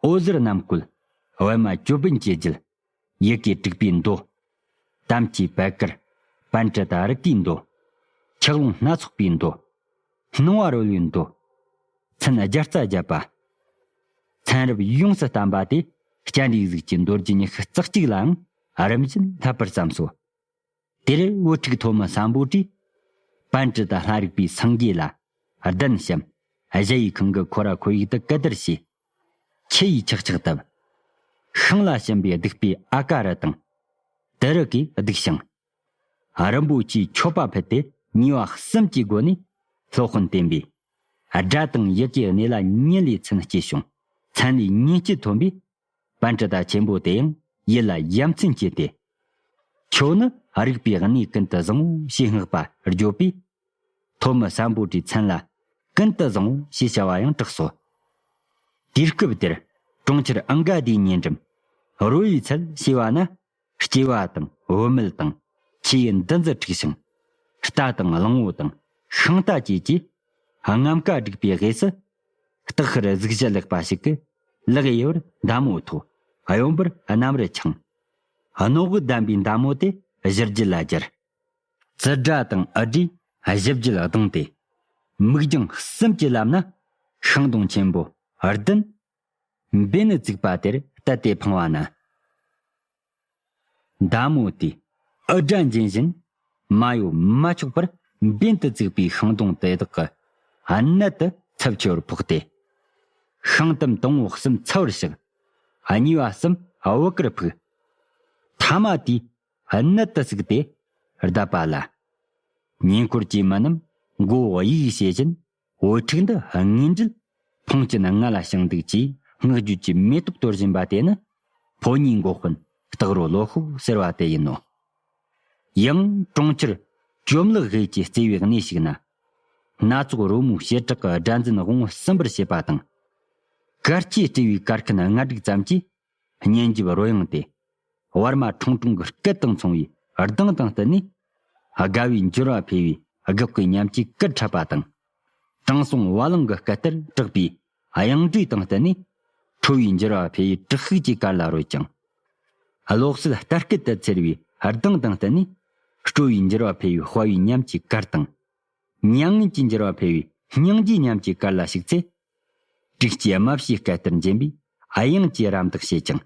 འོད་ཟེར་རྣམ་བཀོད། པདྨ་ཅོད་པན་གྱི་རྒྱུད། ཡི་གེ་དྲུག་པའི་མདོ། དམ་བཅའི་པད་དཀར། པཎྜི་ཏ་རིགས་ཀྱི་མདོ། ཆགས་ལོང་སྣ་ཚོགས་པའི་མདོ། སྣང་བ་རོལ་པའི་མདོ། མཚན་བརྒྱ་རྩ་བརྒྱད་པ། མཚན་རབས་ཡོངས་སུ་བསྟན་པ་དེ་སྤྱན་རས་གཟིགས་ཀྱི་མདོ་རྒྱུད་ཉི་ཤུ་རྩ་གཅིག་ལའང་རིམ་བཞིན་བསླབ་པར་བརྩམས་སོ། དེར་བུ་ཕྲུག་ཐོན་མི་སམ་བྷོ་ཊས་པཎྜི་ཏ་ལྷ་རིག་པའི་སེང་གེ་ལ་གདན་བཤམས། གཞལ་ཡས་ཁང་གི་ཁོ་ར་ཁོར་ཡུག་ཏུ་གུ་བསྡུར་བྱས། ཆུ་ཡིས་ཆག་ཆག་བཏབ། ཤིང་ལ་བྱིན་པས་བདུག་པའི་ཨ་ཀ་རུ་དང་། ཏི་རུ་ཀས་བདུགས་ཤིང་། རིན་པོ་ཆེའི་མཆོད་པ་ཕུལ་ཏེ་ཉེས་པ་གསུམ་གྱི་སྒོ་ནས་སློབ་དཔོན་བསྟེན་པས། དགྲ་དང་ཡི་གེའི་གནས་ལ་ཉིན་ལས་མཚན་སྐྱེས་བྱུང་། མཚན་ལས་ཉིན་སྐྱེས་ཐོན་པས། པཎྜི་ཏ་ཆེན་པོ་དེ་ཡང་ཡིད་ལ་ཡ་མཚན་སྐྱེས་ཏེ། ཁྱོད་ནི་རིག་པའི་གནས་ཀུན་ཏུ་བཟང་པོ་ཞེས་བསྔགས་པ་བརྗོད་པས། ཐོན་མི་སམ་བྷོ་ཊའི་མཚན་ལ་ཀུན་ཏུ་བཟང་པོ་ཞེས་བྱ་བ་ཡང་གྲགས་སོ། དུས་སྐབས་དེར་གྲོང་ཁྱེར་ཨང་ག་དྷིའི་ཉེ་འགྲམ་རོ་ཡི་ཚལ་ཞེས་པ་ན། སྐྱེ་བ་དང་བུད་མེད་དང་ཆུ་ཡི་འདུ་འཛི་འཁྲུགས་ཤིང་། རྟ་དང་གླང་པོ་དང་ཤིང་རྟ་བཅས་ཀྱིས་རྔམ་ཀ་བསྒྲིགས་པའི་དབུས་སུ། སྟག་ཤར་གཟུགས་གཞི་ལེགས་པ་ཞིག་གིས་ལག་གཡས་པར་མདའ་མོ་ཐོགས། གཡོན་པར་གནམ་རུ་འཕྱང་། རྣོ་སྒོ་ལྡན་པའི་མདའ་མོ་དེ་གཞུ་རྒྱུད་ལ་སྦྱར། ཙི་སྒྲ་དང་ཨུ་སྒྲས་གཞུ་རྒྱུད་ལ་ལྡང་སྟེ། མིག་རྒྱང་གསུམ་གྱིས་བསླབས་ན་ཤིང་སྡོང་ཆེན་པོ་བདུན། འབེན་ནི་བཙུགས་པ་དེར་གཏད་དེ་འཕངས་པ་ན། མདའ་མོ་དེས་ཨུ་སྒྲ་འབྱིན་བཞིན་མ་གཡོ་མ་ཆོག་པར་འབེན་དུ་བཙུགས་པའི་ཤིང་སྡོང་དེ་དག་གི་གནད་དུ་ཚབས་ཆེ་བར་ཕོག་སྟེ། ཤིང་དུམ་དང་པོ་གསུམ་ཚ་བར་བཞག། གཉིས་པ་གསུམ་བུ་གར་ཕུག། ཐ་མ་དེས་གནད་དུ་བཙུགས་ཏེ་བརྡབས་པ་ལ། ཉེ་འཁོར་གྱི་མི་རྣམས་མགོ་བོ་གཡུག་བྱེད་བཞིན། བུ་ཕྲུག་འདི་དངོས་འབྲེལ་ཕོངས་ཅན་ལྔ་ལ་བྱིན་འདུག་ཅེས་བསྔགས་བརྗོད་ཀྱི་མེ་ཏོག་གཏོར་བཞིན་པ་དེ་ནི་ཕོ་ཉའི་མགོ་དཔོན་སྟག་རོ་ལོ་ཤོག་ཟེར་བ་དེ་ཡིན་ནོ། ཡང་གྲོང་ཁྱེར་ཅོམ་ལག་གྷེ་ཀྱི་བརྩེ་བའི་གནས་ཤིག་ན། སྣ་ཚོགས་རོལ་མོའི་བྱེ་བྲག་གི་སྒྲ་འཛིན་དབང་པོ་ཟིན་པར་བྱེད་པ་དང་། གར་སྐྱེས་སྤྲས་པའི་གར་མཁན་ལྔ་དྲུག་ཙམ་གྱིས་སྙན་འཇེབས་རོལ་དབྱངས་དེ། བར་མ་ཁྲུང་ཁྲུང་གི་སྐད་དང་མཚུངས་པའི་གདངས་དང་བསྟུན་ནས། དགའ་བའི་འགྱུར་བ་འཕེལ་བའི་སྒེག་པའི་ཉམས་ཀྱིས་གར་འཁྲབ་པ་དང་། དྲང་སྲོང་བ་ལང་གི་སྐད་ལྟར་གྲགས་པའི་དབྱངས་འགྲོས་དང་བསྟུན་ནས། ཁྲོ་བོའི་འགྱུར་བ་འཕེལ་བའི་དྲག་ཤུགས་ཀྱི་གར་ལ་རོལ་ཅིང་། གློག་བསིལ་རྟ་སྐད་དུ་འཚེར་བའི་གདངས་དང་བསྟུན་ནས། སྤྲོ་བའི་འགྱུར་བ་འཕེལ་བའི་དཔའ་བའི་ཉམས་ཀྱི་གར་དང་། མྱ་ངན་གྱི་འགྱུར་བ་འཕེལ་བའི་སྙིང་རྗེའི་ཉམས་ཀྱི་གར་ལ་ཞུགས་ཚེ། དྲུག་སྐྱེས་རྨ་བྱའི་སྐད་ལྟར་འབྱིན་པའི་དབྱངས་ཀྱིས་རམ་འདེགས་བྱེད་ཅིང་།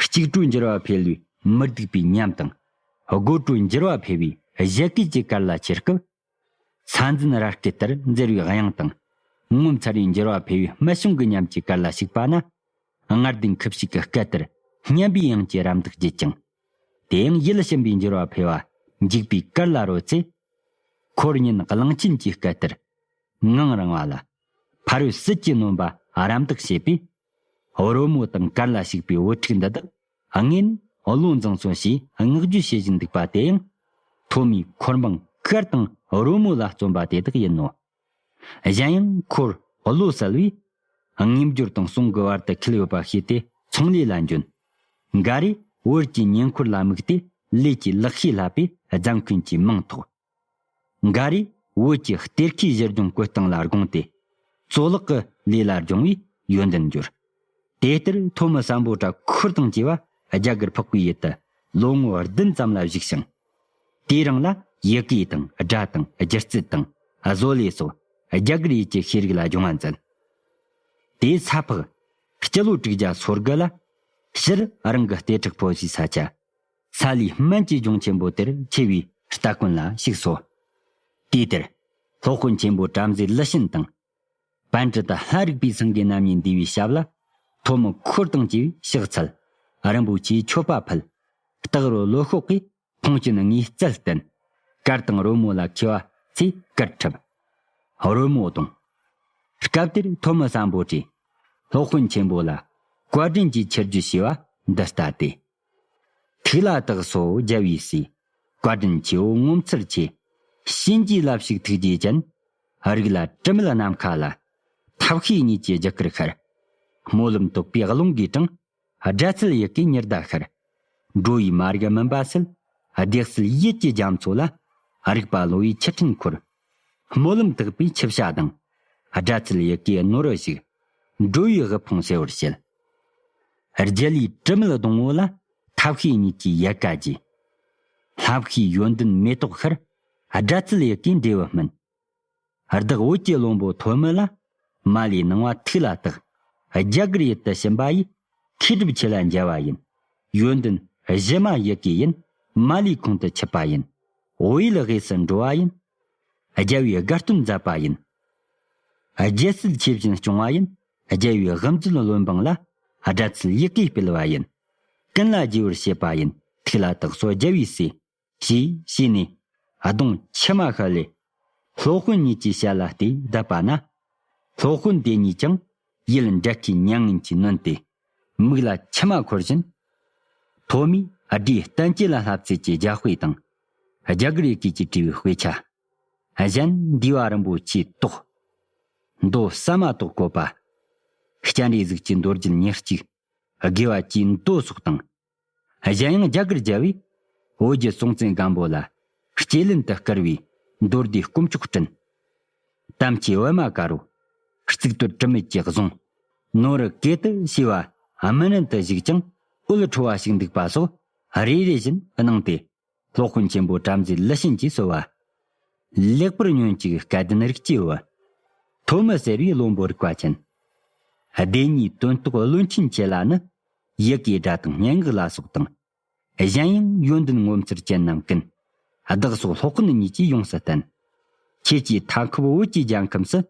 གཅིག་གྲོས་འགྱུར་བ་འཕེལ་བའི་མི་སྡུག་པའི་ཉམས་དང་། དགོད་བྲོ་འགྱུར་བ་འཕེལ་བའི་བཞད་གད་ཀྱི་གར་ལ་ཆེར་སྐབས། ས་འཛིན་ར་སྐད་ལྟར་འཛེར་བའི་དབྱངས་དང་། ངོ་མཚར་བའི་འགྱུར་བ་འཕེལ་བའི་སྨད་བྱུང་གི་ཉམས་ཀྱི་གར་ལ་ཞུགས་པ་ན། ལྔ་ལྡན་ཁུ་བྱུག་གི་སྐད་ལྟར་སྙན་པའི་དབྱངས་ཀྱིས་རམ་འདེགས་བྱེད་ཅིང་། དེ་ཡང་ཡིད་ལ་ཞེན་པའི་འགྱུར་བ་འཕེལ་བ་འཇིགས་པའི་གར་ལ་རོལ་ཚེ། འཁོར་ཉིད་གླང་ཆེན་གྱི་སྐད་ལྟར་ངང་རིང་བ་ལ། ཕ་རོལ་སྲིད་ཀྱི་ནོན་པ་རམ་འདེགས་བྱེད་པས། རོལ་མོ་དང་གར་ལ་ཞུགས་པའི་བུ་ཕྲུག་འདི་དག་དངོས་བློ་འཛིན་སོང་ཞེས་བསྔགས་བརྗོད་བྱེད་བཞིན་འདུག་པ་དེ་ཡང་། ཐོག་མའི་འཁོར་འབངས་གར་དང་རོལ་མོ་ལ་བརྩོན་པ་དེ་དག་ཡིན་ནོ། གཞན་ཡང་འཁོར་བློ་གསལ་བས། དངོས་འབྱོར་དང་གསུང་གི་བར་དུ་འཁེལ་ཡོད་པ་ཤེས་ཏེ་ཚོང་ལས་ལ་འཇོན། འགའ་རེས་བོད་ཀྱི་ཉེ་འཁོར་ལ་དམིགས་ཏེ་ལས་ཀྱི་ལག་ཤེས་བསླབས་པས་རྫ་མཁན་གྱི་མིང་ཐོགས། འགའ་རེས་བོད་ཀྱི་གཏེར་ཁའི་གཞིར་སྦྱོང་བཀོད་སྟངས་ལ་དགོངས་ཏེ། གཙོ་ལག་གི་ལས་ལ་སྦྱོང་བས་ཡོན་ཏན་འབྱོར། དེ་ལྟར་ཐོན་མི་སམ་བྷོ་ཊ་འཁོར་དང་བཅས་པ་རྒྱ་གར་འཕགས་པའི་ཡུལ་དུ་ལོ་ངོ་བདུན་ཙམ་ལ་བཞུགས་ཤིང་། དེའི་རིང་ལ་ཡི་གེ་དང་སྒྲ་དང་སྒྱུ་རྩལ་དང་བཟོ་ལས་སོགས་རྒྱ་གར་ཡུལ་གྱི་ཤེས་རིག་ལ་སྦྱོང་བ་མཛད། དེས་ས་ཕག་སྤྱི་ལོ་དྲུག་བརྒྱ་སོ་དགུ་ལ་སྤྱིར་རང་གི་གཏེར་ཁྲི་ཕོ་སའི་ས་ཆ། ས་ལའི་སྨན་གྱི་ལྗོངས་ཆེན་པོ་དེར་ཆེ་བའི་སྟ་གོན་ལ་ཞུགས་སོ། དུས་དེར་སློབ་དཔོན་ཆེན་པོ་བྲམ་ཟེ་ཀླུ་ཆེན་དང་། པཎྜི་ཏ་ལྷ་རིག་པའི་སེང་གེ་རྣམ་གཉིས་འདུས་པའི་ཞབས་ལ། ཐོན་མི་འཁོར་དང་བཅས་པས་ཕྱག་འཚལ། རིན་པོ་ཆེའི་མཆོད་པ་ཕུལ། སྟག་རོ་ལོ་ཤོག་གིས་ཁོང་ཆེན་ལྔའི་རྩལ་བསྟན། གར་དང་རོལ་མོ་ལ་མཁས་པ་ཚོས་གར་འཁྲབ། རོལ་མོ་གཏོང་། སྐབས་དེར་ཐོན་མི་སམ་བྷོ་ཊས་སློབ་དཔོན་ཆེན་པོ་ལ་བཀའ་དྲིན་གྱི་ཆེ་བརྗོད་ཞུས་པ་འདི་ལྟ་སྟེ། ཐུགས་ལ་དྭགས་སོ་རྒྱལ་བའི་སྲས། བཀའ་དྲིན་ཆེའོ་ངོ་མཚར་ཆེ། བྱིན་གྱིས་བརླབས་ཤིག་ཐུགས་རྗེ་ཅན། རིགས་ལ་དྲི་མེད་ནམ་མཁའ་ལ། ཐབས་ཤེས་གཉིས་ཀྱི་རྒྱུ་སྐར་ཤར། སྨོན་ལམ་རྟོགས་པའི་རླུང་གིས་དྲངས། སྒྲ་ཚུལ་ཡི་གེ་ཉི་ཟླ་ཤར། འགྲོ་བའི་མ་རིག་མུན་པ་སེལ། བདེ་གསལ་ཡིད་ཀྱི་རྒྱ་མཚོ་ལ། རིག་པ་རློ་བའི་ཆུ་ཕྲན་འཁོར། སྨོན་ལམ་དག་པའི་ཆུ་བྱ་དང་། སྒྲ་ཚུལ་ཡི་གེ་ནོར་བུ་ཞིག། འགྲོ་བའི་དབུལ་ཕོངས་སེལ་བར་བྱེད། རྒྱལ་བའི་དྲི་མེད་སྡོང་བོ་ལ། ཐབས་ཤེས་གཉིས་ཀྱི་ཡལ་ག་རྒྱས། ལྷ་བཤེས་ཡོན་ཏན་མེ་ཏོག་ཤར། སྒྲ་ཚུལ་ཡི་གེ་འབྲས་བུ་སྨིན། བདག་བོད་ཀྱི་བློན་པོ་ཐོན་མི་ལ། མ་ལུས་སྣང་བ་ཐུགས་ལ་བཏགས། རྒྱ་གར་ཡུལ་དུ་ཕྱིན་པ་ཡིས། མཁས་གྲུབ་ཆོས་ལ་མཇལ་བ་ཡིན། ཡོན་ཏན་གཞི་མ་ཡི་གེ་ཡིན། མ་ལུས་ཁོང་དུ་ཆུད་པ་ཡིན། བོད་ཡུལ་དབུས་སུ་འགྲོ་བ་ཡིན། རྒྱལ་བའི་དགའ་སྟོན་མཛད་པ་ཡིན། རྒྱལ་སྲིད་ཆེ་བཞིན་སྐྱོང་བ་ཡིན། རྒྱལ་བའི་དབུ་མཛད་བློན་འབངས་ལ། སྒྲ་ཚུལ་ཡི་གེ་སྤེལ་བ་ཡིན། ཀུན་ལ་རྒྱས་པར་བྱེད་པ་ཡིན། ཐུགས་ལ་བཏགས་སོ་རྒྱལ་བའི་སྲས། ཞེས་བྱས་ནས་གདོང་མཆི་མ་ཤར་ལས། སློབ་དཔོན་གཉིས་ཀྱི་ཞལ་ལ་བལྟས་བསྡད་པ་ན། སློབ་དཔོན་དེ་གཉིས་ཀྱང་ཡིད་འབྲལ་མཁན་མྱ་ངན་གྱིས་ནོན་ཏེ། མིག་ལ་མཆི་མ་འཁོར་བཞིན། ཐོན་མིས་སྒྲའི་བསྟན་བཅོས་ལ་བསླབ་ཚུལ་གྱི་རྒྱ་དཔེ་དང་། རྒྱ་གར་ཡི་གེ་གིས་བྲིས་པའི་དཔེ་ཆ། གཞན་འདུས་པ་རིན་པོ་ཆེའི་ཏོག་མདོ་ཟ་མ་ཏོག་བཀོད་པ། སྤྱན་རས་གཟིགས་ཀྱི་མདོ་རྒྱུད་ཉེར་གཅིག་དགེ་བ་བཅུའི་མདོ་སོགས་དང་། གཞན་ཡང་རྒྱ་གར་རྒྱལ་བས་བོད་རྒྱལ་སྲོང་བཙན་སྒམ་པོ་ལ་གཅེས་ལེན་དུ་བསྐུར་བའི་མདོ་སྡེའི་དཀོན་མཆོག་སྤྲིན། དམ་ཆོས་པད་མ་དཀར་པོ། གཙུག་ཏོར་དྲི་མེད་ཀྱི་གཟུངས། ནོར་བུ་གེ་ཏི་ཞེས་པ་སྨིན་གྲལ་དུ་བཞུགས་ཀྱང་འོད་འཕྲོ་བ་ཞིག་འདུག་པ་སོགས་རེ་རེ་བཞིན་གནང་སྟེ། སློབ་དཔོན་ཆེན་པོ་བྲམ་ཟེ་ཀླུ་ཆེན་གྱིས་གསོལ་བ། ལེགས་པར་ཉོན་ཅིག་སྐལ་ལྡན་རིགས་ཀྱི་བུ། ཐོན་མི་ཟེར་བའི་བློན་པོ་རིག་པ་ཅན། སྡེ་གཉིས་དོན་རྟོགས་བློན་ཆེན་ཁྱེད་ལ་ནི། ཡི་གེའི་སྒྲ་དང་སྙན་ངག་ལ་སོགས་དང་། གཞན་ཡང་ཡོན་ཏན་ངོ་མཚར་ཅན་རྣམས་ཀུན། བདག་སོགས་སློབ་དཔོན་གཉིས་ཀྱིས་ཡོངས་སུ་བསྟན། ཁྱེད་ཀྱིས་མཐའ་འཁོབ་བོད་ཀྱི་རྒྱལ་ཁམས་སུ།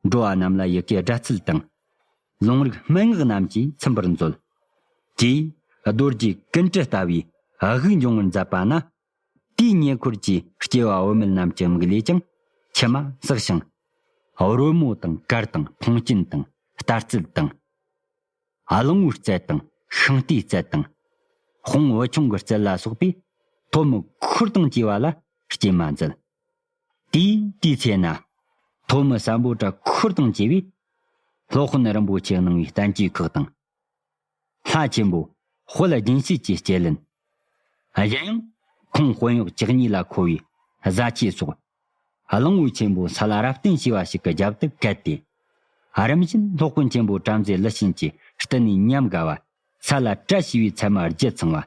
འགྲོ་བ་རྣམས་ལ་ཡི་གེའི་སྒྲ་ཚུལ་དང་། ལུང་རིགས་སྨྲེ་སྔགས་རྣམས་ཀྱིས་ཚིམ་པར་མཛོད། ཅེས་རྡོ་རྗེ་ཀུན་དཀྲི་ལྟ་བུའི་དབུགས་འབྱུང་བར་མཛད་པ་ན། དེའི་ཉེ་འཁོར་གྱི་སྐྱེ་བ་བུད་མེད་རྣམས་ཀྱི་མིག་ལས་ཀྱང་མཆི་མ་བསགས་ཤིང་། རོལ་མོ་དང་གར་དང་འཕོང་སྐྱེན་དང་རྟ་རྩེད་དང་། གླང་བོའི་རྩལ་དང་ཤིང་རྟའི་རྩལ་དང་། དཔུང་བུ་ཆུང་གི་རྩལ་ལ་སོགས་པས་ཐོན་མི་འཁོར་དང་བཅས་པ་ལ་སྐྱེལ་མ་མཛད། དེའི་དུས་ཚེ་ན། ཐོན་མི་སམ་བྷོ་ཊ་འཁོར་དང་བཅས་པས། སློབ་དཔོན་རིན་པོ་ཆེ་གནང་བའི་བསྟན་བཅོས་ཁག་དང་། ལྷ་ཆེན་པོ་དཔལ་རྒྱུན་ཤེས་ཀྱི་སྤྱད་ལེན། གཞན་ཡང་ཁོང་དཔོན་གཡོག་བཅུ་གཉིས་ལ་མཁོ་བའི་བཟའ་ཆས་སོགས། གླང་པོ་ཆེན་པོ་ས་ལ་རབ་བརྟན་ཞེས་པ་ཞིག་གི་རྒྱབ་ཏུ་བཀལ་ཏེ། རིམ་བཞིན་སློབ་དཔོན་ཆེན་པོ་བྲམ་ཟེ་ལི་གཤིན་གྱི་སྟེང་ནས་ཉམས་དགའ་བ། ས་ལ་བཀྲ་ཤིས་པའི་ཚད་མ་བརྒྱད་ཚང་བ།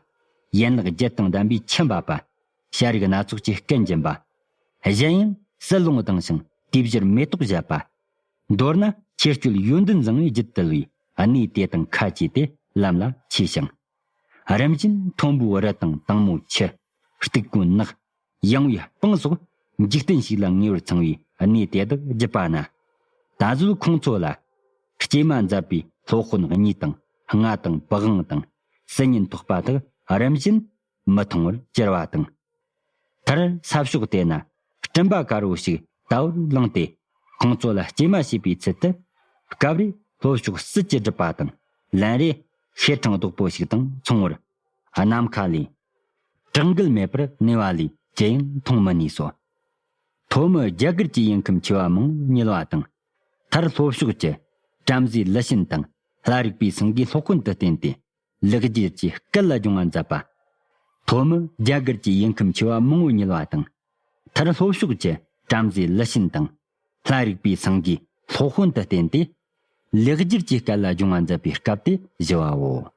ཡན་ལག་བརྒྱད་དང་ལྡན་པའི་ཆུ་འབབ་པ། ཤ་རིགས་སྣ་ཚོགས་ཀྱི་སྐད་འབྱིན་པ། གཞན་ཡང་སྲིད་ལོང་ལྡང་ཞིང་དུས་བཞིར་མེ་ཏོག་བཞད་པ། མདོར་ན་ཆོས་སྤྱོད་ཡོན་ཏན་བཟང་བས་བརྒྱུད་དུ་ལུས་པའི་གནས་དེ་དང་ཁ་གྱེས་ཏེ་ལམ་ལ་ཆས་ཤིང་། རིམ་བཞིན་མཐོན་པོའི་རི་དང་དྭངས་མོའི་ཆུ། སྟུག་པོའི་ནགས། ཡངས་པའི་སྤང་སོགས་འཇིག་རྟེན་ཞིག་ལ་ངེས་པར་ཚང་བའི་གནས་དེ་དག་བརྒྱུད་པ་ན། ད་གཟོད་ཁོང་ཚོ་ལ་སྐྱེས་མ་མཛད་པའི་སློབ་དཔོན་གཉིས་དང་རྔ་དང་པི་ཝང་དང་སིལ་སྙན་ཐོགས་པ་དག་རིམ་བཞིན་མི་མཐོང་བར་གྱུར་པ་དང་། མཐར་ས་ཕྱོགས་དེ་ན་སྤྲིན་པ་དཀར་པོ་ཞིག་ལྟ་བུར་ལངས་ཏེ། ཁོང་ཚོ་ལ་སྐྱེལ་མ་བྱེད་པའི་ཚུལ་དུ། སྐབས་རེ་ལྷོ་ཕྱོགས་སྲིད་ཀྱི་སྒྲུབ་པ་དང་། ལན་རེ་ཤེལ་ཕྲེང་རྡོག་པོ་ཞིག་དང་མཚུངས་པར། ནམ་མཁའ་ལས་དྲག་འགུལ་མེད་པར་གནས་པ་ལས་ཅི་ཡང་མཐོང་མི་ནུས་སོ། ཐོན་མི་རྒྱ་གར་གྱི་ཡུལ་ཁམས་ཆེ་བ་མང་པོ་རྙེད་པ་དང་། མཐར་ལྷོ་ཕྱོགས་ཀྱི་བྲམ་ཟེ་ལི་གཤིན་དང་ལྷ་རིག་པའི་སེང་གེས་སློབ་དཔོན་དུ་བསྟེན་ཏེ། ལེགས་སྦྱར་གྱི་སྐད་ལ་སྦྱོང་བ་མཛད་པ། ཐོན་མི་རྒྱ་གར་གྱི་ཡུལ་ཁམས་ཆེ་བ་མང་པོ་རྙེད་པ་དང་། མཐར་ལྷོ་ཕྱོགས་ཀྱི་བྲམ་ཟེ་ལི་གཤིན་དང་། ལྷ་རིག་པའི་སེང་གེས་སློབ་དཔོན་དུ་བསྟེན་ཏེ། ལེགས་སྦྱར་གྱི་སྐད་ལ་སྦྱོང་བ་མཛད་པའི་སྐབས་དེ་བཞི་བའོ།